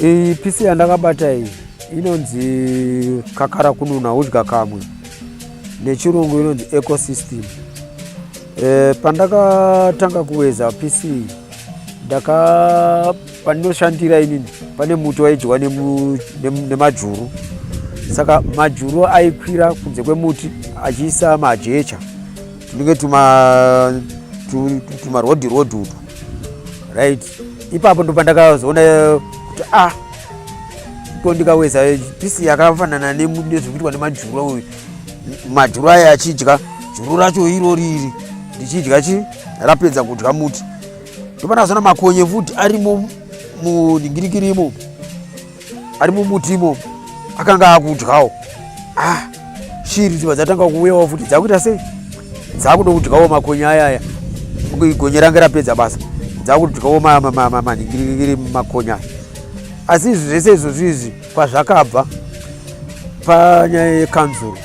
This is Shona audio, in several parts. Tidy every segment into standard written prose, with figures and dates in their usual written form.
Iyi pisi yandakabata iyi inonzi kakara kununa udya kamwe, nechirungu inonzi ecosystem. Pandakatanga kuweza pc, ndaka pandinoshandira inini pane muti waidyiwa nemajuru. Saka majuru aikwira kunze kwemuti achiisa majecha, tunenge tumarodhi rodhi utu, right? Ipapo ndo pandakazoona kuti, ah, ko ndikaweza pisi yakafanana nezvekuitwa nemajuru uyu, majuru aya achidya juru racho iro riri ndichidya chi rapedza kudya muti, ndopandakazoona makonye futi arimo munhingirikiri imomo, ari mumuti imomo, akanga akudyawo. Ah, shiri dzibva dzatanga kuuyawo futi, dzakuita sei? Dzakuda kudyawo makonye ayaya. Gonye range rapedza basa, dzakudyawo manhingirikiri, makonye aya. Asi izvi zvese izvozvi izvi kwazvakabva panyaya yekanzuro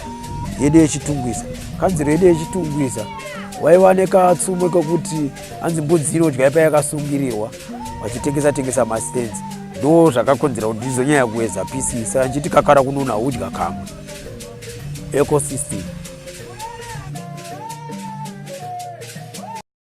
yedu yeChitungwiza. Kanzuro yedu yeChitungwiza waiva nekatsumo kekuti hanzi mbudzi inodya ipa yakasungirirwa, vachitengesa tengesa mastands. Ndo zvakakonzera kuti ndizonyanya kuweza pc. Saka nchiti kakara kununa udya kamwe, ecosystem.